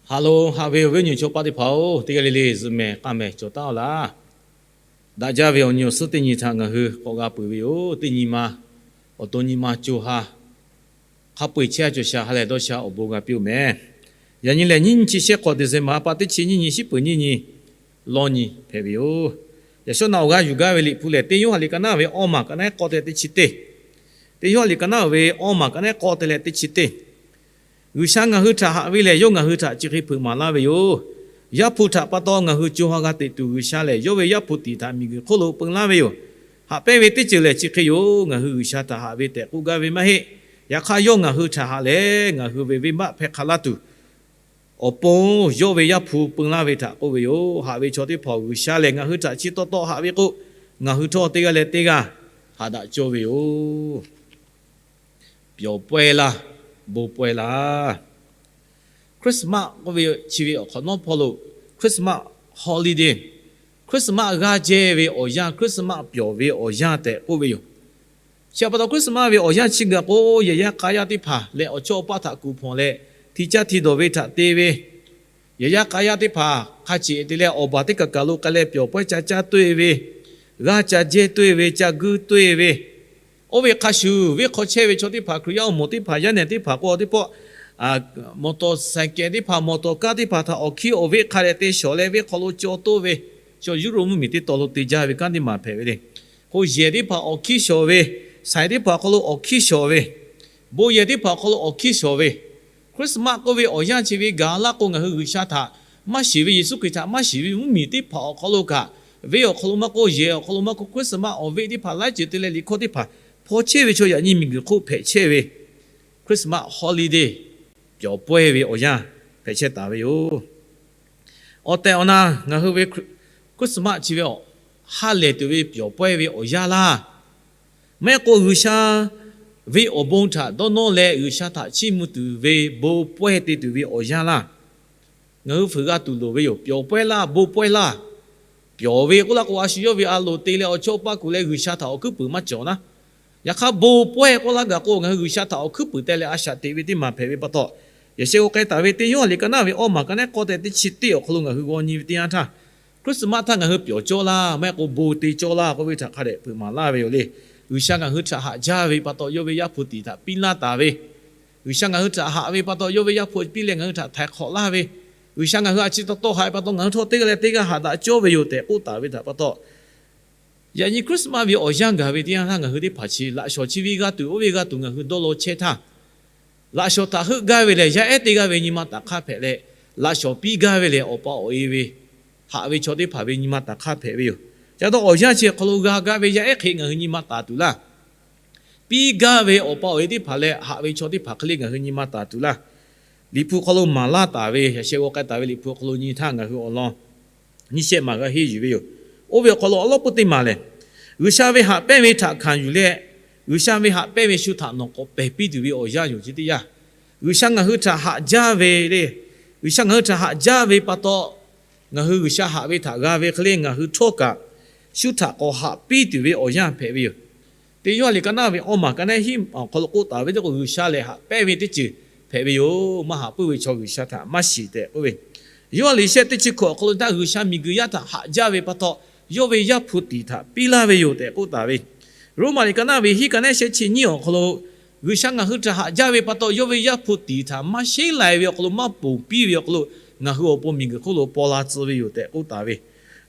Ha lo haꞈ ve awˬ viˉ awˬ nyi chaw paˆ teˇ hpaˍ-oˬ, teˇ g'aˇ le le zuhꞈ mehˍ k'aˇ mehˍ cawˬ taˉ-aw laˇ. Daꞈ jaˇ ve awˬ nyi awˬ suhˉ teˇ nyi htaꞈ ngaˬ hui k'awꞈ g'a peuˬ ve yoˬ. Teˇ nyi ma awˬ to nyi ma co ha hk'a peu-eˬ chehˇ-a cawˬ sha ha lehˬ dawˇ sha awˬ bon g'a piˇ-oˬ mehˍ. Yaꞈ nyi lehˬ, nyiˇ nyi chi shehˆ hk'awꞈ December ha pa teˇ chi nyiˇ nyi shiˉ peuˬ nyiˇ nyi lawˇ nyi hpehꞈ ve yoˬ. Yaꞈ shawˉ naꞈ awˬ g'aˇ yuˬ gaˇ ve liꞈ hpu lehˬ, teˇ Yoˇhanˬ liꞈ ka naˉ ve awˇ maˬ ka naˉ k'awˇ te leh teˇ chi teˇ. Teˇ Yoˇhanˬ liꞈ ka naˉ ve awˬ maˬ ka naˉ k'awˇ te leh teˇ chi teˇ. G'uiˬsha ngaˬ hui htaꞈ haꞈ ve lehˬ, yawˇ ngaˬ hui htaꞈ chi hk'e hpeuꞈ maˍ laˇ ve yoˬ. Yaˇ hpu htaꞈ pa taw ngaˬ hui co ha g'a teꞈ tuˬ G'uiˬsha lehˬ, yawˇ ve Yaˇ hpu tiˍ htaꞈ miˬguiˬ hk'oˆ lo peu laˇ ve yoˬ. Haꞈ pehnˇ ve teˇ ceuˬ lehˬ chi hk'e yoˬ. Ngaˬ hui G'uiˬsha htaꞈ haꞈ ve tehꞈ k'oˆ gaˇ ve maˇ heˆ. Yaꞈ hk'aˇ, yawˇ ngaˬ hui htaꞈ haꞈ leh ngaˬ hui ve venˇbaˆ hpehˇ hk'a laˇ tuˬ, awˬ pon yawˇ ve Yaˇ hpu peu laˇ ve htaꞈ k'oˆ ve yoˬ. Haꞈ ve chaw teˇ hpaˍ-oˬ, G'uiˬsha lehˬ ngaˬ hui htaꞈ chi taw taw haꞈ ve k'o, ngaˬ hui htawˇ teˇ g'aˇ leh teˇ g'aˇ haꞈ daꞈ cawˇ ve yoˬ. Pyawˬ pawehˇ laˇ, bon pawehˇ laˇ. Christmas k'oˆ ve chi ve awˬ hk'awꞈ nawˉ hpawˇ lo, Christmas holiday, Christmas g'aˇ jehˇ ve awˬ yanˇ, Christmas pyawˬ ve awˬ yanˇ tehꞈ k'oˆ ve yoˬ. Chi pa taw Christmas ve awˬ yanˇ chi gaˬ k'o, yehˬ yaˇ k'a yaˇ teˇ hpaˍ leh awˬ chawˇ awˬ paˇ htaꞈ kuˬ hpawnˬ leh, hti caˇ hti dawˬ ve htaꞈ te ve, yehˬ yaˇ k'a yaˇ teˇ hpaˍ hk'a ceꞈ te leh awˬ baˬ teˇ kaˬ kaˬ lo k'ai leh pyawˬ pawehˇ ca caˇ toˇ-e ve, g'aˇ ca jehˇ toˇ-e ve, ca guiˇ toˇ-e ve, oˇ ve hk'a shuˍ, venˇ hk'aw chehˇ ve chaw teˇ hpaˍ, Hkriꞈ yaˇ awˬ moˍ teˇ hpaˍ, yaˇ nehˬ teˇ hpaˍ k'o teˇ pawˆ, mawˬ tawˍ saiˍ kehˍ teˇ hpaˍ, mawˬ tawˍ kaˇ teˇ hpaˍ htaꞈ awˬ hkiˇ awˬ veˆ hk'a dehꞈ te shawˍ leh, venˇ hk'aw lo caw toˇ ve, chaw Europe mvuhˇmiˬ teˇ tawn lo te jaˇ ve kanˉ teˇ maˬ hpehꞈ ve le. K'o, yehˬ teˇ hpaˍ awˬ hkiˇ shawˍ ve, saiˍ teˇ hpaˍ awˬ hk'aw lo awˬ hkiˇ shawˍ ve, bon yehˬ teˇ hpaˍ awˬ hk'aw lo awˬ hkiˇ shawˍ ve, Christmas k'oˆ ve awˬ yanˇ chi ve gaˬ laˇ k'o, ngaˬ hui G'uiˬsha htaꞈ maˇ shiˍ ve, Yeˍsuˆ Hkriꞈ htaꞈ maˇ shiˍ ve mvuhˇmiˬ teˇ hpaˍ awˬ hk'aw lo kaꞈ, venˇ awˬ hk'aw lo maˇ k'oˆ, yehˬ awˬ hk'aw lo maˇ k'oˆ, Christmas awˬ veˆ teˇ hpaˍ laiˉ ceuˬ te leh liꞈ hkawˇ teˇ hpaˍ hpaw chehˇ ve chaw yaꞈ nyi miˬguiˬ hk'oˆ hpehꞈ chehˇ ve Christmas holiday, pyawˬ pawehˇ ve awˬ yanˇ hpehꞈ chehˇ taˍ ve yoˬ. Awˬ tehˬ awˬ na ngaˬ hui ve Christmas chi ve ha lehˬ tuˬ ve pyawˬ pawehˇ ve awˬ yanˇ laˇ. Maˇ heˆ k'o, G'uiˬsha ve awˬ bon htaꞈ dawˇ nawˇ leh G'uiˬsha htaꞈ chiˇ mvuh tuˬ ve bon pawehˇ te tuˬ ve awˬ yanˇ laˇ. Ngaˬ hui fuiˍ g'a tuˬ loˍ ve yoˬ. Pyawˬ pawehˇ laˇ, bon pawehˇ laˇ. Pyawˬ ve k'oˆ laˇ k'o, a shu yawˇ ve a loˍ te leh awˬ chawˇ paˇ kuˬ leh G'uiˬsha htaꞈ awˬ hkuiˉ puiˍ maˇ cawˬ naˉ. Yaꞈ hk'aˇ, bon pawehˇ k'oˆ laˇ gaˬ k'o, ngaˬ hui G'uiˬsha htaꞈ awˬ hkuiˉ puiˍ teh leh a shaꞈ teꞈ ve teˇ maˬ hpehꞈ ve pa taw, yaꞈ sheh g'aw k'ai taˍ ve teˇ Yoˇhanˬ liꞈ ka naˉ ve awˇ maˬ ka naˉ k'awˇ te teˇ chi teˇ awˬ hk'aw lo ngaˬ hui g'aw nyi ve teˇ yanˇ htaˇ, Christmas htaˇ ngaˬ hui pyawˬ cawˇ laˇ, maˇ heˆ k'o bon te cawˇ laˇ k'oˆ ve htaꞈ hk'a dehꞈ hpeuꞈ maˍ laˇ ve yoˬ le. G'uiˬsha ngaˬ hui htaꞈ haꞈ jaˇ ve pa taw, yawˇ ve Yaˇ hpu tiˍ htaꞈ piˇ laˇ taˍ ve, G'uiˬsha ngaˬ hui htaꞈ haꞈ ve pa taw, yawˇ ve Yaˇ hpu piˇ leh ngaˬ hui htaꞈ htaiˍ hk'awꞈ laˇ ve, G'uiˬsha ngaˬ hui a chi taw taw haꞈ ve pa taw, ngaˬ hui htawˇ teˇ g'aˇ leh teˇ g'aˇ haꞈ daꞈ cawˇ ve yoˬ tehꞈ k'oˆ taˍ ve htaꞈ pa taw, yaꞈ nyi Christmas ve awˬ yanˇ gaˬ ve teˇ yanˇ htaˇ, ngaˬ hui teˇ hpaˍ chi laꞈ shawnˍ chi ve g'a tuˬ oˇ ve g'a tuˬ ngaˬ hui dawˇ law chehˇ htaˇ, laꞈ shawnˍ htaꞈ heuˆ gaˇ ve lehˬ, yaˇ ehˉ teˇ g'aˇ ve nyi ma taˍ hk'aˇ hpehꞈ leh, laꞈ shawnˍ piˇ gaˇ ve lehˬ, awˬ pa awˬ e ve haꞈ ve chaw teˇ hpaˍ ve nyi ma taˍ hk'aˇ hpehꞈ ve yoˬ. Ca taw awˬ yanˇ chi hk'aw lo g'a gaˇ ve yaˇ ehˉ hk'e ngaˬ hui nyi ma taˍ tuˬ laˇ. Piˇ gaˇ ve awˬ pa awˬ e teˇ hpaˍ leh haꞈ ve chaw teˇ hpaˍ hk'e le ngaˬ hui nyi ma taˍ tuˬ laˇ. Liꞈ hpu hk'aw lo maˍ laˇ taˍ ve, yaꞈ sheh g'aw k'ai taˍ ve liꞈ hpu awˬ hk'aw lo nyi htaˇ ngaˬ hui awˬ lawn nyiˇ shehˆ maˬ g'a henˇ yuˬ ve yoˬ. Oˇ ve awˬ hk'aw lo awˉ lawˉ peuˇ teˇ maˬ lehˬ, G'uiˬsha ve haꞈ pehnˇ ve htaꞈ hkanˍ yuˬ leh, G'uiˬsha ve haꞈ pehnˇ ve shu htaꞈ nawˬ k'awꞈ pehˬ piˇ tuˬ ve awˬ yanˇ yoˬ. Chi teˇ yanˇ, G'uiˬsha ngaˬ hui htaꞈ haꞈ jaˇ ve le, G'uiˬsha ngaˬ hui htaꞈ haꞈ jaˇ ve pa taw, ngaˬ hui G'uiˬsha haꞈ ve htaꞈ g'a ve hk'e le ngaˬ hui htawˇ kaꞈ shu htaꞈ k'awꞈ haꞈ piˇ tuˬ ve awˬ yanˇ hpehꞈ ve yoˬ. Teˇ Yoˇhanˬ liꞈ ka naˉ ve awˇ maˬ ka naˉ hiˉ awˬ hk'aw lo k'oˆ taˍ ve teˇ k'o, G'uiˬsha lehˬ haꞈ pehnˇ ve teˇ ceuˬ hpehꞈ ve yoˬ. Maˇ haꞈ puiˉ ve chaw G'uiˬsha htaꞈ maˇ shiˍ tehꞈ k'oˆ ve, Yoˇhanˬ liꞈ shehˆ teˇ chi hkawꞈ awˬ hk'aw lo htaˇ, G'uiˬsha miˬguiˬ yaˇ htaꞈ haꞈ jaˇ ve pa taw, yawˇ ve Yaˇ hpu tiˍ htaꞈ piˇ laˇ ve yoˬ tehꞈ k'oˆ taˍ ve, Roˉmaꞈ liꞈ ka naˉ ve hiˉ ka naˉ shehˆ chi nyiˇ awˬ hk'aw lo, G'uiˬsha ngaˬ hui htaꞈ haꞈ jaˇ ve pa taw, yawˇ ve Yaˇ hpu tiˍ htaꞈ maˇ sheˉ lai ve awˬ hk'aw lo, maˇ ponˬ piˇ ve awˬ hk'aw lo, ngaˬ hui awˬ pon miˬguiˬ hk'oˆ lo paw la tcuh ve yoˬ tehꞈ k'oˆ taˍ ve,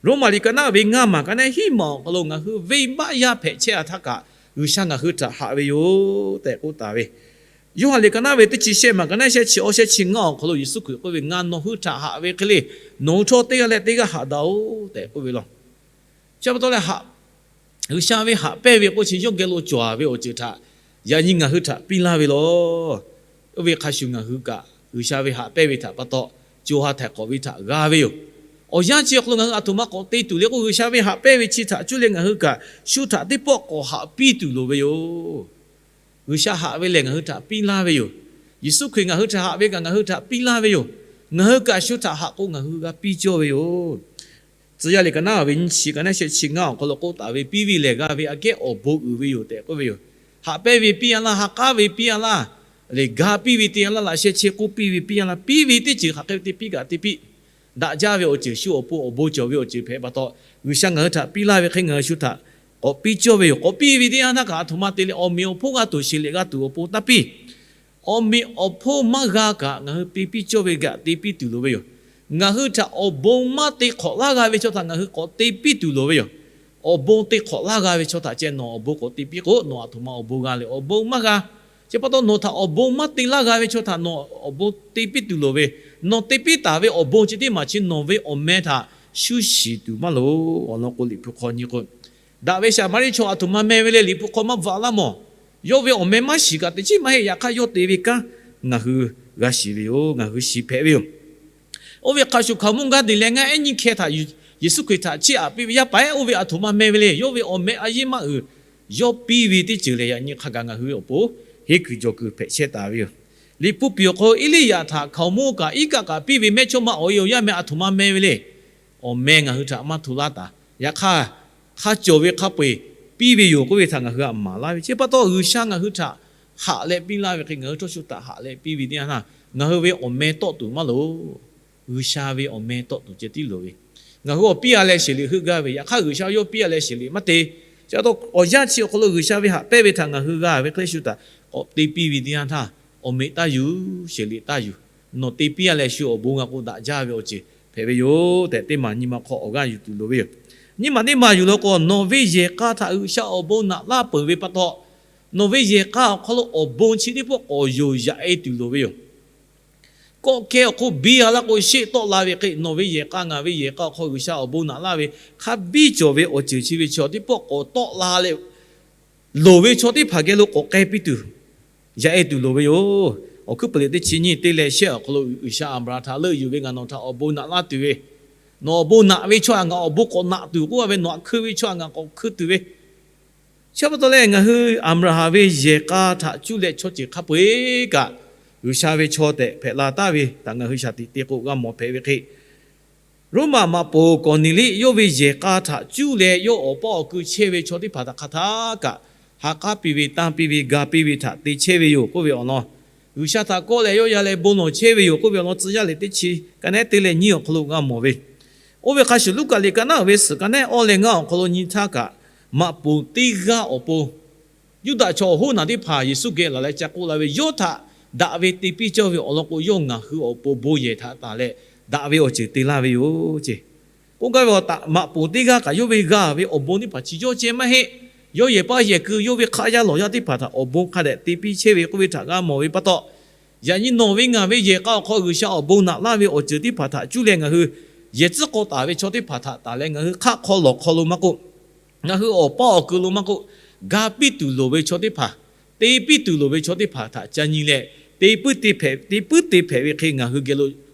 Roˉmaꞈ liꞈ ka naˉ ve ngaˇ maˬ ka naˉ hiˉ maˬ awˬ hk'aw lo ngaˬ hui venˇbaˆ yaˇ hpehꞈ chehˇ-a htaˇ kaꞈ, G'uiˬsha ngaˬ hui htaꞈ haꞈ ve yoˬ tehꞈ k'oˆ taˍ ve, Yoˇhanˬ liꞈ ka naˉ ve teˇ chi shehˆ maˬ ka naˉ shehˆ chi awˇ shehˆ chi ngaˇ awˬ hk'aw lo Yeˍsuˆ Hkriꞈ k'oˆ ve, Ngaˬ nawˬ hui htaꞈ haꞈ ve hk'e le, nawˬ hui htawˇ teˇ g'aˇ leh teˇ g'aˇ haꞈ daꞈ-oˬ tehꞈ k'oˆ ve law. Chi pa taw leh, G'uiˬsha ve haꞈ pehnˇ ve k'oˆ chi yawˇ geh lo cawˬ-a ve awˬ ceuˬ htaꞈ yaꞈ nyi ngaˬ hui htaꞈ piˇ laˇ ve law. Oˇ ve hk'a shuˍ ngaˬ hui kaꞈ G'uiˬsha ve haꞈ pehnˇ ve htaꞈ pa taw, co ha htaiˍ hk'awꞈ ve htaꞈ g'a ve yoˬ. Awˬ yanˇ chi awˬ hk'aw lo ngaˬ hui aˬ htoꞈ ma k'awꞈ te tuˬ le k'o, G'uiˬsha ve haꞈ pehnˇ ve chi htaꞈ cuˇ leh ngaˬ hui kaꞈ shu htaꞈ teˇ pawˆ k'awꞈ haꞈ piˇ tuˬ loˍ ve yoˬ. G'uiˬsha haꞈ ve lehˬ ngaˬ hui htaꞈ piˇ laˇ ve yoˬ. Yeˍsuˆ Hkriꞈ ngaˬ hui htaꞈ haꞈ ve kaꞈ ngaˬ hui htaꞈ piˇ laˇ ve yoˬ. Ngaˬ hui kaꞈ shu htaꞈ haꞈ k'o ngaˬ hui g'a piˇ cawˇ ve yoˬ. Tcuh yaˇ liꞈ ka naˉ ve nyiˇ chi ka naˉ shehˆ chi ngaˇ awˬ hk'aw lo k'oˆ taˍ ve, Piˇ ve lehˬ g'a ve aꞈ kehˉ awˬ bon uiˍ ve yoˬ tehꞈ k'oˆ ve yoˬ. Haꞈ pehnˇ ve piˇ-a laˇ, ha k'aˉ ve piˇ-a laˇ, lehˬ ga piˇ ve teˇ yanˇ laˇ laꞈ sheh chehˇ k'oˆ piˇ ve piˇ yanˇ laˇ piˇ ve teˇ ceuˬ hk'aˬ hk'e ve te piˇ kaꞈ te piˇ, daꞈ jaˇ ve awˬ ceuˬ shu awˬ pon awˬ bon cawˬ ve awˬ ceuˬ hpehꞈ pa taw, G'uiˬsha ngaˬ hui htaꞈ piˇ laˇ ve hk'e ngaˬ hui shu htaꞈ k'awꞈ piˇ cawˇ ve yoˬ. K'awꞈ piˇ ve teˇ yanˇ htaˇ kaꞈ aˬ htoꞈ ma te leh awˬ meꞈ awˬ hponˇ g'aˇ tuˬ sheˍ lehꞈ g'aˇ tuˬ awˬ pon taˇ piˇ. Awˬ meꞈ awˬ hponˇ maˇ g'a kaꞈ ngaˬ hui te piˇ cawˇ ve g'aꞈ te piˇ tuˬ loˍ ve yoˬ. Ngaˬ hui htaꞈ awˬ bon maˇ te hk'awꞈ laˇ g'a ve chaw htaꞈ ngaˬ hui k'awꞈ te piˇ tuˬ loˍ ve yoˬ. Awˬ bon te hk'awꞈ laˇ g'a ve chaw htaꞈ ceh nawˬ awˬ bon k'awꞈ te piˇ k'o, nawˬ aˬ htoꞈ ma awˬ bon g'a leh awˬ bon maˇ g'a. Chi pa taw nawˬ htaꞈ awˬ bon maˇ te laˇ g'a ve chaw htaꞈ nawˬ awˬ bon te piˇ tuˬ loˍ ve, nawˬ te piˇ taˍ ve awˬ bon chi teˇ maˬ chi nawˬ ve awˬ meh htaꞈ shuˉ shiˍ tuˬ maˇ loˍ. Awˬ lawn k'o Liꞈ hpu hk'aw nyi k'o, daꞈ ve Saˍmaˍriˆ chaw aˬ htoꞈ ma meh ve le, Liꞈ hpu hk'aw maˇ bvuhꞈ laˇ mawˬ. Yawˇ ve awˬ meh maˇ shiˍ kaꞈ teꞈ chiˉ maˇ heˆ. Yaꞈ hk'aˇ yawˇ te ve kanˉ ngaˬ hui g'a shiˍ ve yoˬ. Ngaˬ hui shiˍ hpehꞈ ve yoˬ. Oˇ ve hk'a shuˍ hkaoˍmonˇ g'aˇ deˬ leh ngaˇ ehˉ nyiˇ hkeh htaꞈ Yeˍsuˆ Hkriꞈ htaꞈ chiˇ aꞈ piˇ ve yaˇ paˍ ehˉ oˇ ve aˬ htoꞈ ma meh ve le. Yawˇ ve awˬ meh a yeˇ maˇ uiˍ. Yawˇ piˇ ve teˇ ceuˬ lehˬ yaꞈ nyi hk'a gaˬ ngaˬ hui awˬ pon henˇ kuiˬ jawˬ kuiˬ hpehꞈ chehˇ taˍ ve yoˬ. Liꞈ hpu piˍ awˬ hk'aw lo Eˇliˇyaꞈ htaꞈ hkaoˍmonˇ kaꞈ iˉ kaˆ kaꞈ piˇ ve mehˇchawˇma awˬ e awˬ yaˇ meh aˬ htoꞈ ma meh ve le. Awˬ meh ngaˬ hui htaꞈ maˇ hto laˇ taˍ. Yaꞈ hk'aˇ, hk'a cawˬ ve hk'a peu-eˬ piˇ ve yoˬ k'oˆ ve htaꞈ ngaˬ hui htaꞈ maˍ laˇ ve. Chi pa taw G'uiˬsha ngaˬ hui htaꞈ haꞈ leh piˇ laˇ ve hk'e, ngaˬ hui htawˇ shu htaꞈ haꞈ leh piˇ ve teˇ yanˇ htaˇ, ngaˬ hui ve awˬ meh tawˆ tuˬ maˇ loˍ. G'uiˬsha ve awˬ meh tawˆ tuˬ ceh tiˉ loˍ ve. Ngaˬ hui awˬ piˇ a leh sheˍ liꞈ heuˆ gaˇ ve, yaꞈ hk'aˇ G'uiˬsha yawˇ piˇ a leh sheˍ liꞈ maˇ te. Chi pa taw awˬ yanˇ chi awˬ hk'aw lo G'uiˬsha ve haꞈ pehnˇ ve htaꞈ ngaˬ hui g'a ve hk'e le shu htaꞈ k'awꞈ te piˇ ve teˇ yanˇ htaˇ, awˬ meꞈ taˇ yuˬ, sheˍ liꞈ taˇ yuˬ. Nawˬ te piˇ a leh shu awˬ bon g'a k'o daꞈ jaˇ ve awˬ ceuˬ hpehꞈ ve yoˬ tehꞈ teˇ maˬ nyi ma hk'aw awˬ g'aˇ yuˬ tuˬ loˍ ve yoˬ. Nyi ma teˇ maˬ yuˬ law k'o, nawˬ ve yehˬ k'a htaꞈ G'uiˬsha awˬ bon naꞈ laˇ peuˬ ve pa taw, nawˬ ve yehˬ k'a awˬ hk'aw lo awˬ bon chi teˇ pawˆ k'awꞈ yonˍ yaꞈ e tuˬ loˍ ve yoˬ. Kawˆ kehˇ awˬ hk'oˆ biˇ a laˇ k'o, sheˆ tawˆ la ve hk'e nawˬ ve yehˬ k'a ngaˬ ve yehˬ k'a awˬ hk'aw G'uiˬsha awˬ bon naꞈ laˇ ve hk'a biˇ cawˬ ve awˬ ceuˬ chi ve chaw teˇ pawˆ k'awꞈ tawˆ la leh, loˍ ve chaw teˇ hpaˍ geh lo k'awꞈ k'ai piˇ tuˬ, yaꞈ e tuˬ loˍ ve yoˬ. Awˬ hkuiˉ puiˍ liꞈ teˇ chi nyiˇ teˇ leh shehˆ awˬ hk'aw lo G'uiˬsha Aˍbraˍhanˍ htaꞈ leuˆ yuˬ ve, ngaˬ nawˬ htaꞈ awˬ bon naꞈ laˇ tuˬ ve, nawˬ awˬ bon naꞈ ve chaw htaꞈ ngaˬ awˬ bon k'awꞈ naꞈ tuˬ k'oˆ a ve, nawˬ htaꞈ hkui ve chaw htaꞈ ngaˬ k'awꞈ hkui tuˬ ve, chi pa taw leh ngaˬ hui Aˍbraˍhanˍ ve yehˬ k'a htaꞈ cuˇ leh chaw ceuˬ hk'a peu-eˬ kaꞈ G'uiˬsha ve chaw tehꞈ hpehꞈ la taˍ ve htaꞈ ngaˬ hui shaˍ tiꞈ te k'o g'a mawˬ hpehꞈ ve hk'e, Roˉmaꞈ maꞈ poˍ Kawˍneˍliˆ yawˇ ve yehˬ k'a htaꞈ cuˇ leh yawˇ awˬ paˇ awˬ kui chehˇ ve chaw teˇ hpaˍ htaꞈ hk'a htaˇ kaꞈ ha k'aˉ piˇ ve, tanˇ piˇ ve, ga piˇ ve htaꞈ te chehˇ ve yoˬ k'oˆ ve awˬ lawn, G'uiˬsha htaꞈ kawˆ leh yawˇ ya leh bon lawˬ chehˇ ve yoˬ k'oˆ ve awˬ lawn tcuh yaˇ liꞈ teˇ chi ka nehˉ teˇ leh nyiˇ awˬ hk'aw lo g'a mawˬ ve. Oˇ ve hk'a shuˍ Luˉkaꞈ liꞈ ka naˉ uiˍ ve suhˍ ka nehˉ awˇ leh ngaˇ awˬ hk'aw lo nyi htaˇ kaꞈ, maꞈ poˍ teˇ g'aˇ awˬ pon Yuˇdaꞈ chaw awˬ hoˉ naˬ teˇ hpaˍ Yeˍsuˆ geh laˬ leh ca k'oˆ la ve, yawˇ htaꞈ daꞈ ve te piˇ cawˇ ve awˬ lawn k'o, yawˇ ngaˬ hui awˬ pon bon yehˬ htaꞈ tanˬ leh daꞈ ve awˬ ceuˬ te laˇ ve yoˬ ce. K'oˆ gaˇ ve awˬ htaꞈ maꞈ poˍ teˇ g'aˇ kaꞈ yawˇ ve g'a ve awˬ bon teˇ hpaˍ chi yawˇ ceh maˇ heˆ. Yawˇ yehˬ paˇ yehˬ kui yawˇ ve hk'aˆ yaˇ lawˬ yaˇ teˇ hpaˍ htaꞈ awˬ bon hk'a dehꞈ te piˇ chehˇ ve k'oˆ ve htaꞈ g'a mawˬ ve pa taw, yaꞈ nyi nawˬ ve ngaˬ ve yehˬ k'a awˬ hk'aw G'uiˬsha awˬ bon naꞈ laˇ ve awˬ ceuˬ teˇ hpaˍ htaꞈ cuˇ leh ngaˬ hui yehˬ tcuhˉ k'aw taˍ ve chaw teˇ hpaˍ htaꞈ tanˬ leh ngaˬ hui hk'aˆ hk'aw lawˬ hk'aw lo maˇ k'oˆ, ngaˬ hui awˬ paˇ awˬ kui lo maˇ k'oˆ, ga piˇ tuˬ loˍ ve chaw teˇ hpaˍ, te piˇ tuˬ loˍ ve chaw teˇ hpaˍ htaꞈ ca nyi leh, te puiˉ te hpehꞈ, te puiˉ te hpehꞈ ve hk'e ngaˬ hui geh lo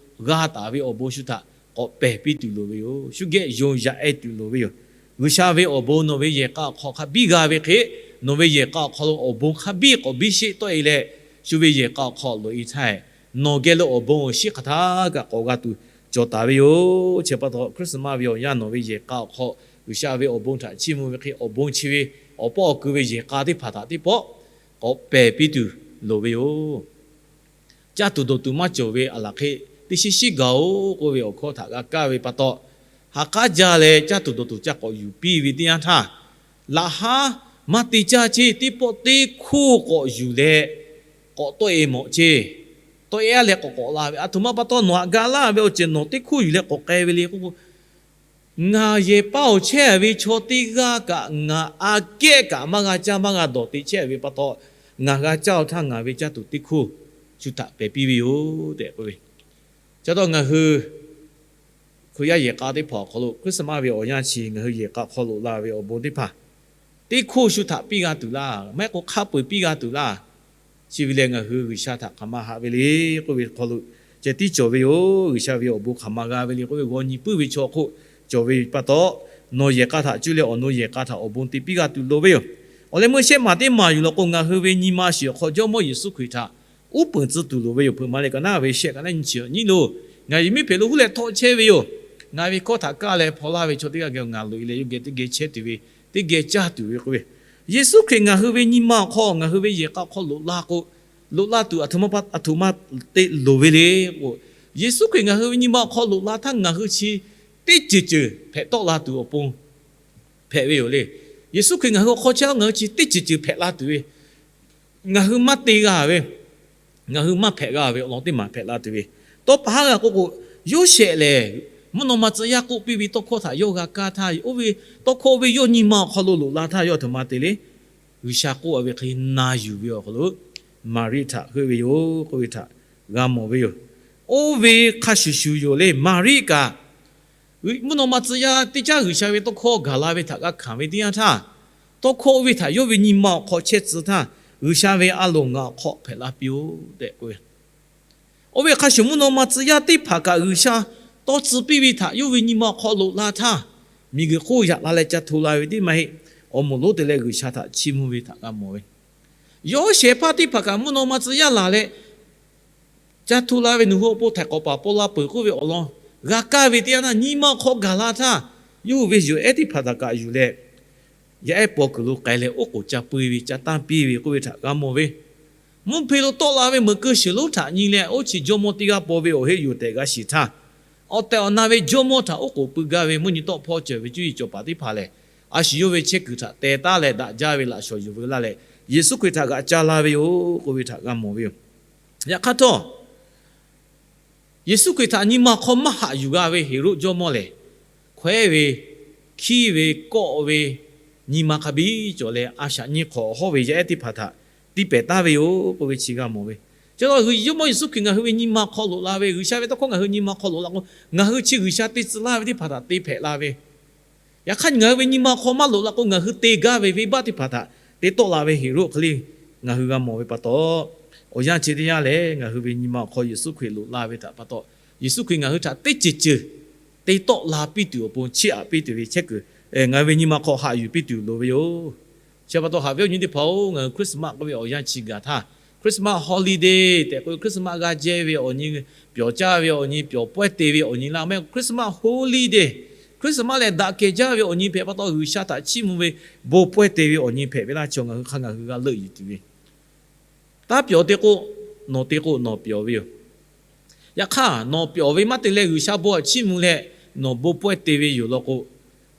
g'a taˍ ve awˬ bon shu htaꞈ k'awꞈ pehˬ piˇ tuˬ loˍ ve yoˬ. Shu geh yonˍ yaꞈ e tuˬ loˍ ve yoˬ. G'uiˬsha ve awˬ bon nawˬ ve yehˬ k'a awˬ hk'aw hk'a biˇ g'a ve hk'e, nawˬ ve yehˬ k'a awˬ hk'aw lo awˬ bon hk'a biˇ k'awꞈ biˇ sheˆ tawˆ e leh, shu ve yehˬ k'a awˬ hk'aw loꞈ e htaˇ, nawˬ geh lo awˬ bon awˬ shiˉ hk'aˬ htaˇ kaꞈ k'awꞈ g'a tuˬ cawˬ taˍ ve yoˬ. Chi pa taw Christmas ve awˬ yanˇ nawˬ ve yehˬ k'a awˬ hk'aw G'uiˬsha ve awˬ bon htaꞈ chiˇ mvuh ve hk'e, awˬ bon chi ve awˬ paˇ awˬ kui ve yehˬ k'a teˇ hpaˍ htaꞈ teˇ pawˆ k'awꞈ pehˬ piˇ tuˬ loˍ ve yoˬ. Caˇ tuˬ dawˬ tuˬ maˇ cawˬ ve a laˬ hk'e, teˇ shiˉ shiˉ gaˬ-oˬ k'oˆ ve awˬ hkawˇ htaꞈ g'a kaˇ ve pa taw, ha k'aˉ jaˇ leh caˇ tuˬ dawˬ tuˬ ca k'awꞈ yuˬ piˇ ve teˇ yanˇ htaˇ, laꞈ haˉ maˇ te caˇ ceˇ, teˇ pawˆ teˇ hkoˇ k'awꞈ yuˬ leh k'awꞈ tawˆ e mawꞈ ceˇ. Tawˆ e a leh k'awꞈ k'awꞈ la ve, aˬ htoꞈ ma pa taw nawˬ htaꞈ ga laˇ ve awˬ ceuˬ nawˬ teˇ hkoˇ yuˬ leh k'awꞈ k'ai ve le k'o, ngaˬ yehˬ paˇ awˬ chehˇ ve chaw teˇ g'aˇ kaꞈ ngaˬ aꞈ kehˉ kaꞈ maˇ g'a caˇ maˇ g'a dawˬ te chehˇ ve pa taw, ngaˬ g'a caˇ-oˬ htaˇ ngaˬ ve caˇ tuˬ teˇ hkoˇ shu htaꞈ pehˬ piˇ ve yoˬ tehꞈ k'oˆ ve. Chi pa taw ngaˬ hui Hkriꞈ yaˇ yehˬ k'a teˇ hpaˍ awˬ hk'aw lo Christmas ve awˬ yanˇ chi ngaˬ hui yehˬ k'a hk'aw loꞈ la ve awˬ bon teˇ hpaˍ, teˇ hkoˇ shu htaꞈ piˇ g'a tuˬ laˇ, maˇ heˆ k'o hk'a peu-eˬ piˇ g'a tuˬ laˇ. Chi ve lehˬ ngaˬ hui G'uiˬsha htaꞈ hk'aˬ ma haꞈ ve le k'oˆ ve hk'aw lo ceh tiˉ cawˬ ve yoˬ. G'uiˬsha ve awˬ bon hk'aˬ ma g'a ve le k'oˆ ve g'aw nyi puiˉ ve chaw hk'oˆ cawˬ ve pa taw, nawˬ yehˬ k'a htaꞈ cuˇ leh awˬ nawˬ yehˬ k'a htaꞈ awˬ bon te piˇ g'a tuˬ loˍ ve yoˬ. Awˬ leh meuˇ shehˆ maˬ teˇ maˬ yuˬ law k'o, ngaˬ hui ve nyi ma shiˍ awˬ hk'aw Jawˇmawˇ Yeˍsuˆ Hkriꞈ htaꞈ uˉ peunˍ tcuh tuˬ loˍ ve yoˬ. Hpeuꞈ maˍ leh ka naˉ ve shehˆ ka naˉ nyi chi nyi loˬ, ngaˬ yehˬ miˉ hpehꞈ lo huˉ leh htawˆ chehˇ ve yoˬ. Ngaˬ ve hkawˇ htaꞈ kaˇ leh hpaw laˇ ve chaw teˇ g'aˇ geh ngaˬ loꞈ e leh yawˇ geh teˇ geh chehˇ tuˬ ve, teˇ geh caˇ tuˬ ve k'oˆ ve, Yeˍsuˆ Hkriꞈ ngaˬ hui ve nyi ma awˬ hk'aw ngaˬ hui ve yehˬ k'a awˬ hk'aw loꞈ la k'o, loꞈ la tuˬ aˬ htoꞈ ma te loˍ ve le k'o, Yeˍsuˆ Hkriꞈ ngaˬ hui ve nyi ma awˬ hk'aw loꞈ la htaˇ ngaˬ hui chi teˇ ceuˬ ceuˬ hpehꞈ tawˆ la tuˬ awˬ pon hpehꞈ ve yoˬ le. Yeˍsuˆ Hkriꞈ ngaˬ hui awˬ hk'aw chehˇ ngaˬ hui chi teˇ ceuˬ ceuˬ hpehꞈ la tuˬ ve, ngaˬ hui maˇ te g'a ve, ngaˬ hui maˇ hpehꞈ g'a ve awˬ lawn teˇ maˬ hpehꞈ la tuˬ ve. Tawˇ pa haˉ g'a k'oˆ k'o, Yoˇsehꞈ lehˬ mvuhˇ naw ma tcuh yaˇ k'oˆ piˇ ve tawˇ hkawˇ htaꞈ yawˇ g'a kaˇ htaˇ, oˇ ve tawˇ hkawˇ oˇ ve yawˇ nyi ma awˬ hk'aw lo loꞈ la htaˇ yawˇ aˬ htoꞈ ma te le. G'uiˬsha k'oˆ ve hk'e na yuˬ ve awˬ hk'aw lo Maˍriˆ htaꞈ heuˆ ve yoˬ k'oˆ ve htaꞈ g'a mawˬ ve yoˬ. Oˇ ve hk'a shuˍ shuˍ yoˬ le. Maˍriˆ kaꞈ mvuhˇ naw ma tcuh yaˇ teˇ caˉ G'uiˬsha ve tawˇ hkawˇ gaˬ la ve htaꞈ g'a hkanˍ ve teˇ yanˇ htaˇ, tawˇ hkawˇ oˇ ve htaꞈ yawˇ ve nyi ma awˬ hk'aw chehˇ tcuh htaˇ, G'uiˬsha ve a loˍ ngaˬ awˬ hk'aw hpehꞈ la piˇ-oˆ tehꞈ k'oˆ ve. Oˇ ve hk'a shuˍ mvuhˇ naw ma tcuh yaˇ teˇ hpaˍ kaꞈ G'uiˬsha tawˇ tcuh piˇ ve htaꞈ yawˇ ve nyi ma awˬ hk'aw loꞈ la htaˇ, miˬguiˬ hk'oˆ yaꞈ la leh ca hto la ve teˇ maˇ heˆ. Awˬ moˍ lonˉ te leh G'uiˬsha htaꞈ chiˇ mvuh ve htaꞈ g'a mawˬ ve. Yoˇsehꞈ hpaˇ teˇ hpaˍ kaꞈ mvuhˇ naw ma tcuh yaˇ laˬ leh ca hto la ve nawˬ hui awˬ pon htaiˍ hk'awꞈ paˍ paw la peuˬ k'oˆ ve awˬ lawn g'a kaˇ ve teˇ yanˇ htaˇ, nyi ma awˬ hk'aw gaˬ la htaˇ, yawˇ hui ve yoˬ ehˉ teˇ hpaˍ htaꞈ kaꞈ yuˬ leh, yaˇ ehˉ paw kuiˬ lo k'ai leh oˉ k'oˍ ca peu-e ve ca tanˇ piˇ ve k'oˆ ve htaꞈ g'a mawˬ ve. Mvuhˇ hpe lo tawˆ la ve meuꞈ keu shiˍ lonˉ htaꞈ nyi leh, oˇ chi jawˇmawˇ teˇ g'aˇ paw ve awˬ heˆ yoˬ tehꞈ g'a shiˍ htaˇ, awˬ tehˬ awˬ na ve jawˇmawˇ htaꞈ oˉ k'oˍ pui gaˇ ve mvuhˇ nyi tawˆ hpawˇ cawˬ ve cuˇ yiˍ cawˬ paˍ teˇ hpaˍ lehˬ, a shu yawˇ ve chehˇ kuiˬ htaꞈ teh taˉ leh daꞈ jaˇ ve laꞈ shawˍ yuˬ veu laˇ leh, Yeˍsuˆ Hkriꞈ htaꞈ g'aꞈ ca la ve yoˬ k'oˆ ve htaꞈ g'a mawˬ ve yoˬ. Yaꞈ hk'aˇ htawˇ, Yeˍsuˆ Hkriꞈ htaꞈ nyi ma awˬ hk'aw maˇ haꞈ yuˬ g'a ve Heˍroˆ jawˇmawˇ lehˬ, hkawehˉ ve, hkiˇ ve, kawˆ ve, nyi ma hk'a biˇ cawˬ leh a shaꞈ nyi hk'awꞈ hawˉ ve yaˇ ehˉ teˇ hpaˍ htaꞈ tiˇ pehˍ taˍ ve yoˬ k'oˆ ve chi g'a mawˬ ve. Chi taw Jawˇmawˇ Yeˍsuˆ Hkriꞈ ngaˬ hui ve nyi ma hk'aw loꞈ la ve, G'uiˬsha ve tawˇ hkawˇ ngaˬ hui nyi ma hk'aw loꞈ la k'o, ngaˬ hui chi G'uiˬsha te tcuh laˇ ve teˇ hpaˍ htaꞈ te hpehꞈ la ve. Yaꞈ hk'aˇ ngaˬ hui ve nyi ma hk'aw maˇ loꞈ la k'o, ngaˬ hui te gaˇ ve venˇbaˆ teˇ hpaˍ htaꞈ te tawˆ la ve Heˍroˆ hk'e le ngaˬ hui g'a mawˬ ve pa taw, awˬ yanˇ chi teˇ yanˇ lehˬ ngaˬ hui ve nyi ma awˬ hk'aw Yeˍsuˆ Hkriꞈ loꞈ la ve htaꞈ pa taw, Yeˍsuˆ Hkriꞈ ngaˬ hui htaꞈ teˇ ceuˬ ceuˬ te tawˆ la piˇ tuˬ awˬ pon chiˇ aꞈ piˇ tuˬ ve chehˇ kuiˬ, ngaˬ hui ve nyi ma hk'aw haꞈ yuˬ piˇ tuˬ loˍ ve yoˬ. Chi pa taw haꞈ ve awˬ nyi teˇ hpaˍ-oˬ, ngaˬ hui Christmas k'oˆ ve awˬ yanˇ chi gaˬ htaˇ, Christmas holiday tehꞈ k'oˆ ve Christmas g'a jehˇ ve awˬ nyi, pyawˬ caˇ ve awˬ nyi, pyawˬ pawehˇ te ve awˬ nyi laˇ mehˆ k'o Christmas holiday, Christmas lehˬ daꞈ kehˬ jaˇ ve awˬ nyi hpehꞈ pa taw G'uiˬsha htaꞈ chiˇ mvuh ve bon pawehˇ te ve awˬ nyi hpehꞈ ve laˇ. Chi ngaˬ hui hk'a ngaˬ hui g'a leuˆ yuˬ tuˬ ve taˇ pyawˬ te k'o, nawˬ te k'o nawˬ pyawˬ ve yoˬ. Yaꞈ hk'aˇ nawˬ pyawˬ ve maˇ te leh G'uiˬsha bon htaꞈ chiˇ mvuh leh nawˬ bon pawehˇ te ve yoˬ law k'o,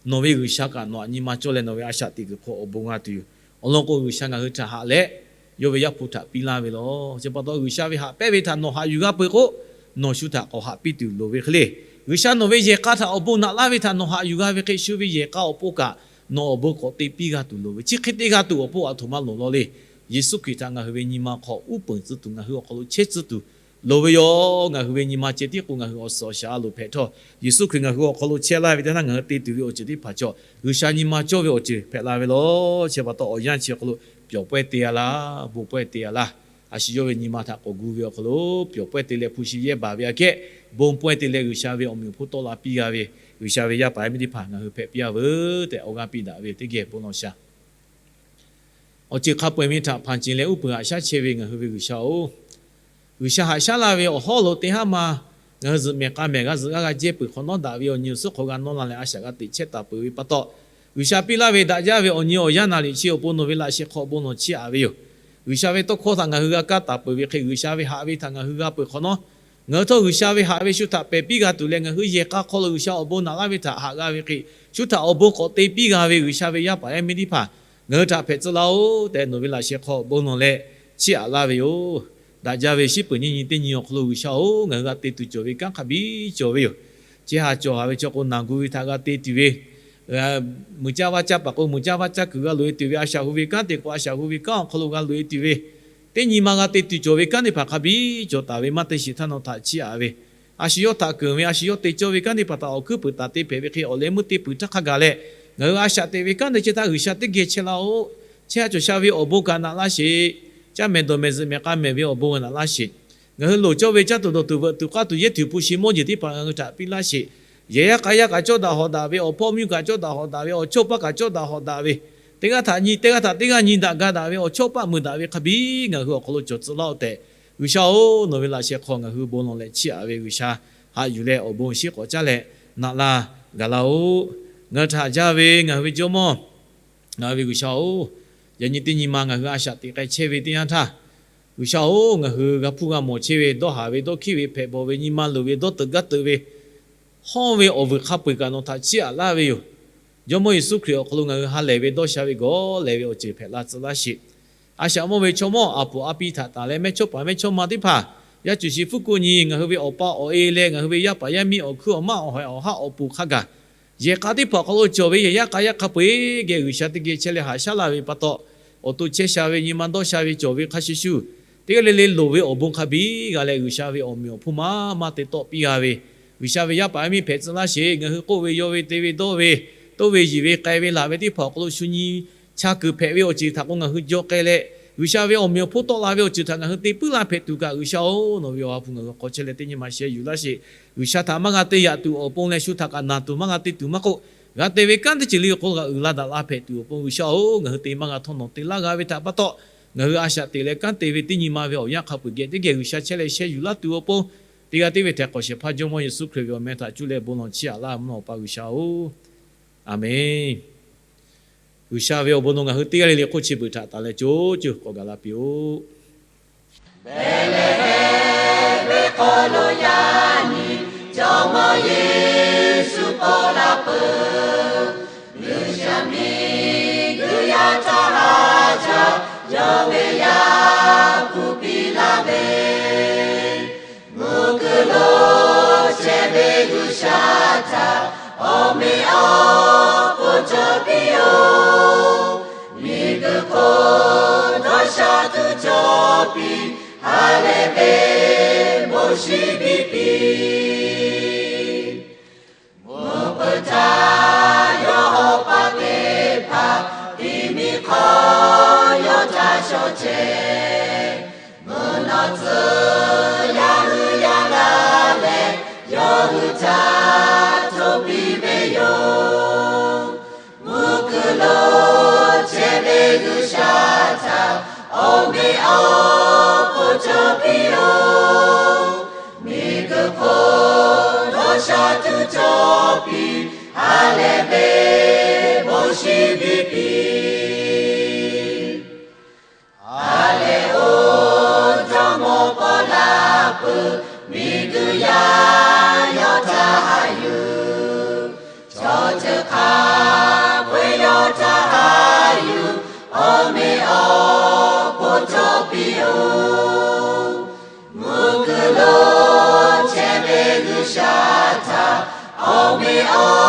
nawˬ ve G'uiˬsha kaꞈ nawˬ htaꞈ nyi ma cawˇ leh nawˬ ve a shaꞈ teꞈ kuiˬ hk'aw awˬ bon g'a tuˬ yoˬ. Awˬ lawn k'o G'uiˬsha ngaˬ hui htaꞈ haꞈ leh yawˇ ve Yaˇ hpu htaꞈ piˇ laˇ ve law. Chi pa taw G'uiˬsha ve haꞈ pehnˇ ve htaꞈ nawˬ haꞈ yuˬ g'a peuˬ k'o, nawˬ shu htaꞈ k'awꞈ haꞈ piˇ tuˬ loˍ ve hk'e le. G'uiˬsha nawˬ ve yehˬ k'a htaꞈ awˬ bon naꞈ laˇ ve htaꞈ nawˬ haꞈ yuˬ g'a ve hk'e shu ve yehˬ k'a awˬ pon kaꞈ nawˬ awˬ bon k'awꞈ te piˇ g'a tuˬ loˍ ve. Chi hk'e te g'a tuˬ awˬ pon aˬ htoꞈ ma loˍ law le. Yeˍsuˆ Hkriꞈ htaꞈ ngaˬ hui ve nyi ma hk'aw uˉ peunˍ tcuh tuˬ ngaˬ hui awˬ hk'aw lo chehˇ tcuh tuˬ loˍ ve yoˬ. Ngaˬ hui ve nyi ma ceh tiˉ k'o ngaˬ hui awˬ suhˍ awˬ shaˍ a loˍ hpehꞈ htawˇ, Yeˍsuˆ Hkriꞈ ngaˬ hui awˬ hk'aw lo chehˇ laˇ ve teˇ naˇ ngaˬ hui te tuˬ ve awˬ ceuˬ teˇ hpaˍ chaw G'uiˬsha nyi ma cawˇ ve awˬ ceuˬ hpehꞈ la ve law. Chi pa taw awˬ yanˇ chi awˬ hk'aw lo pyawˬ pawehˇ te a laˇ, bon pawehˇ te a laˇ. A shu yawˇ ve nyi ma htaꞈ k'awꞈ gu ve awˬ hk'aw lo pyawˬ pawehˇ te leh hpu shi yehˇ baˬ ve aꞈ kehˉ, bon pawehˇ te leh G'uiˬsha ve awˬ meꞈ awˬ hponˇ tawˆ la piˇ g'a ve G'uiˬsha ve yaˇ paˍ yaˇ miˇ teˇ hpaˍ ngaˬ hui hpehꞈ piˇ a veuˬ tehꞈ awˬ g'aˇ piˇ daꞈ ve teˇ geh bon lawˬ shaˍ. Awˬ ceuˬ hk'a peu-eˬ ve htaꞈ hpanˍ ceˬ leh uˉ peunˍ haꞈ shaˉ chehˇ ve ngaˬ hui ve G'uiˬsha-oˬ, G'uiˬsha haꞈ shaˉ laˇ ve awˬ hawˉ lo teˇ haˉ ma ngaˬ hui zuhꞈ mehˍ k'a mehˍ g'a zuhꞈ g'aˇ g'a jehˇ peuˬ hk'awꞈ nawˉ daꞈ ve awˬ nyi awˬ suhˉ hk'aw g'a nawˇ la leh a shaꞈ g'a teꞈ chehˇ taˍ peuˬ ve pa taw, G'uiˬsha piˇ laˇ ve daꞈ jaˇ ve awˬ nyi awˬ yanˇ naˍ riˍ chi awˬ pon nawˬ ve laꞈ sheh hk'aw bon lawˬ chiˇ aꞈ ve yoˬ. G'uiˬsha ve tawˇ hkawˇ htaꞈ ngaˬ hui g'a kaˇ taˍ peuˬ ve hk'e G'uiˬsha ve haꞈ ve htaꞈ ngaˬ hui g'a peuˬ hk'awꞈ nawˉ, ngaˬ hui htawˇ G'uiˬsha ve haꞈ ve shu htaꞈ pehˬ piˇ g'a tuˬ leh ngaˬ hui yehˬ k'a hk'aw lo G'uiˬsha awˬ bon naꞈ laˇ ve htaꞈ haꞈ g'a ve hk'e, shu htaꞈ awˬ bon k'awꞈ te piˇ g'a ve G'uiˬsha ve yaˇ paˍ yaˇ miˇ teˇ hpaˍ ngaˬ hui htaꞈ hpehꞈ tcuh laˇ-oˬ tehꞈ nawˬ ve laꞈ sheh hk'aw bon lawˬ leh chiˇ aꞈ laˇ ve yoˬ. Daꞈ jaˇ ve shiˉ peuˬ nyiˇ nyi teˇ nyi awˬ hk'aw lo G'uiˬsha-oˬ, ngaˬ hui g'a te tuˬ cawˬ ve kanˉ hk'a biˇ cawˬ ve yoˬ. Chi haꞈ cawˬ haꞈ ve chaw k'o naˬ gu ve htaꞈ g'a te tuˬ ve, muiˬ caˇ vaˇ caˇ paˍ k'o muiˬ caˇ vaˇ caˇ kuiˬ g'a loꞈ-e tuˬ ve, a shaꞈ hu ve kanˉ te k'o a shaꞈ hu ve kanˉ awˬ hk'aw lo g'a loꞈ-e tuˬ ve, teˇ nyi ma g'a te tuˬ cawˬ ve kanˉ teˇ hpaˍ hk'a biˇ cawˬ taˍ ve maˇ te shiˍ htaˇ nawˬ htaꞈ chiˇ aꞈ ve, a shu yawˇ htaꞈ keunˍ ve, a shu yawˇ te cawˇ ve kanˉ teˇ hpaˍ htaꞈ awˬ hkuiˉ puiˍ taˍ te hpehꞈ ve hk'e awˬ leh meuˇ te puiˍ htaˇ hk'a gaˬ leh, ngaˬ hui a shaꞈ teꞈ ve kanˉ te chehˇ htaˇ G'uiˬsha teˇ geh chehˇ laˇ-oˆ. Chehˇ ha cawˬ sha ve awˬ bon kaꞈ naꞈ laˇ sheˍ. Caˇ mehˍ dawˬ mehˍ zuhꞈ mehˍ k'a mehˍ ve awˬ bon naꞈ laˇ sheˍ. Ngaˬ hui loˍ cawˇ ve caˇ tuˬ dawˬ tuˬ veuꞈ tuˬ k'aˇ tuˬ yehˇ tuˬ hpu shi mawˇ jeˬ teˇ hpaˍ ngaˬ hui htaꞈ piˇ laˇ sheˍ. Yehˬ yaˇ k'a yaˇ kaꞈ cawˇ daꞈ hawꞈ daꞈ ve, awˬ hpawˇ mvuhˇ miˬ kaꞈ cawˇ daꞈ hawꞈ daꞈ ve, awˬ chawˇ paˇ kaꞈ cawˇ daꞈ hawꞈ daꞈ ve, teˇ g'aˇ htaꞈ nyi teˇ g'aˇ htaꞈ teˇ g'aˇ nyi daꞈ ga daꞈ ve, awˬ chawˇ paˆ meuˬ daꞈ ve hk'a biˇ ngaˬ hui awˬ hk'aw lo cawˬ tcuh laˇ-oˆ tehꞈ, G'uiˬsha-oˬ, nawˬ ve laꞈ sheh hk'aw ngaˬ hui bon lawˬ leh chiˇ aꞈ ve G'uiˬsha, haꞈ yuˬ leh awˬ bon shiˉ k'awꞈ caˉ leh naꞈ laˇ gaˬ laˇ-oˆ. Ngaˬ hui htaꞈ haꞈ jaˇ ve ngaˬ hui ve Jawˇmawˇ, ngaˬ hui ve G'uiˬsha-oˬ, yaꞈ nyi teˇ nyi ma ngaˬ hui a shaꞈ teꞈ k'ai chehˇ ve teˇ yanˇ htaˇ, G'uiˬsha-oˬ, ngaˬ hui g'a hpuˇ g'a mawˬ chehˇ ve, dawˇ haˍ ve, dawˇ hkiˉ ve, hpehꞈ bawˬ ve, nyi ma luˬ ve, dawˇ teuꞈ gaˇ teuꞈ ve, hawˇ ve awˬ vuiˬ hk'a peu-eˬ kaꞈ nawˬ htaꞈ chiˇ aꞈ laˇ ve yoˬ. Jawˇmawˇ Yeˍsuˆ Hkriꞈ awˬ hk'aw lo ngaˬ hui ha lehˬ ve dawˇ sha ve gawˬ lehˬ ve awˬ ceuˬ hpehꞈ la tcuh laˇ sheˍ. A shaꞈ mawˇ ve chaw mawˇ, a puˍ a pi htaꞈ tanˬ leh mehˇchawˇpaˍ mehˇchawˇma teˇ hpaˍ, yaˇ cuˬ shi fuˉ kuˆ nyi ngaˬ hui ve awˬ pa awˬ e leh ngaˬ hui ve yaˇ paˍ yaˇ miˇ awˬ hkuiˉ awˬ maˇ awˬ hawehꞈ awˬ haˉ awˬ pon hk'a gaˬ yehˬ k'a teˇ hpaˍ awˬ hk'aw lo cawˬ ve yehˬ yaˇ k'a yaˇ hk'a peu-eˬ geh G'uiˬsha teˇ geh chehˇ leh haꞈ shaˉ laˇ ve pa taw, awˬ to chehˇ sha ve nyi ma dawˇ sha ve cawˬ ve hk'a shuˍ shuˍ, teˇ g'aˇ le le loˍ ve awˬ bon hk'a biˇ g'a leh G'uiˬsha ve awˬ meꞈ awˬ hponˇ maˇ maˇ te tawˆ piˇ g'a ve, G'uiˬsha ve yaˇ paˍ yaˇ miˇ hpehꞈ tcuh laˇ sheˍ. Ngaˬ hui k'oˆ ve, yaw ve, te ve, dawˇ ve, toˇ ve, yiˬ ve, k'ai ve, laˬ ve teˇ hpaˍ awˬ hk'aw lo shu nyi cha kuiˬ hpehꞈ ve awˬ ceuˬ htaꞈ k'o ngaˬ hui jaw k'ai leh, G'uiˬsha ve awˬ meꞈ awˬ hponˇ tawˆ la ve awˬ ceuˬ htaꞈ ngaˬ hui te puiˉ laˇ hpehꞈ tuˬ kaꞈ, G'uiˬsha-oˬ, nawˬ ve awˬ ha hpu ngaˬ hui hk'aw chehˇ leh teˇ nyi ma sheh yuˬ laˇ sheˍ. G'uiˬsha htaꞈ maˇ g'a te yaꞈ tuˬ awˬ pon leh shu htaꞈ kaꞈ naˬ tuˬ maˇ g'a te tuˬ maˇ k'oˆ, g'a te ve kanˉ teˇ ceuˬ le awˬ hk'aw lo kaꞈ uiˍ la daꞈ la hpehꞈ tuˬ awˬ pon, G'uiˬsha-oˬ, ngaˬ hui te maˇ g'a htawˇ nawˬ te laˇ g'a ve htaꞈ pa taw, ngaˬ hui a shaꞈ teꞈ leh kanˉ te ve teˇ nyi ma ve awˬ yanˇ hk'a peu-eˬ geh teˇ geh G'uiˬsha chehˇ leh sheh yuˬ laˇ tuˬ awˬ pon, teˇ g'aˇ teˇ ve htehꞈ k'awꞈ shehˍ hpaˇ Jawˇmawˇ Yeˍsuˆ Hkriꞈ ve awˬ meh htaꞈ cuˇ leh bon lawˬ chiˇ aꞈ laˇ mvuhˇ naw Awˬ pa G'uiˬsha-oˬ, Aˍmenˬ. G'uiˬsha ve awˬ bon nawˬ ngaˬ hui teˇ g'aˇ le le hk'oˆ chi beuꞈ htaꞈ taˍ leh co co k'awꞈ gaˬ la piˇ-oˆ. Behˍlehˍhehnˍ ve hk'aw lo yaˇ nyi Jawˇmawˇ Yeˍsuˆ paw la peuˬ. G'uiˬsha miˬguiˬ yaˇ htaˇ haˉ jaˇ, yawˇ ve yaˇ hpu piˇ laˇ ve, mvuhˇ kuiˬ lo chehˇ ve G'uiˬsha htaꞈ awˬ meꞈ awˬ hponˇ cawˬ piˇ-oˬ. Miˬguiˬ hk'oˆ dawˇ sha tuˬ cawˬ piˇ, ha lehˬ ve bon shinˉ biˇ piˇ. Mvuhˇ peuˬ htaˇ yawˇ awˬ pa teˇ hpaˍ, tiˉ miˬ hk'aw yawˇ htaꞈ shawˍ chehˇ. Mvuhˇ naw tcuh yaˇ hui yaˇ g'aˇ leh, yawˇ hui htaꞈ hto piˇ ve yoˬ. Mvuhˇ kuiˬ lo chehˇ ve G'uiˬsha htaꞈ awˬ meꞈ awˬ hponˇ cawˬ piˇ-oˬ. Miˬguiˬ hk'oˆ dawˇ sha tuˬ cawˬ piˇ, ha lehˬ ve bon shinˉ biˇ piˇ. Ha lehˬ oˬ, Jawˇmawˇ paw la peuˬ, miˬguiˬ yaˇ yawˇ htaꞈ haꞈ yuˬ. Chaw ceuˬ hk'a peu-eˬ yawˇ htaꞈ haꞈ yuˬ, awˬ meꞈ awˬ hponˇ cawˬ piˇ-oˬ. Mvuhˇ kuiˬ lo chehˇ ve G'uiˬsha htaꞈ awˬ meꞈ awˬ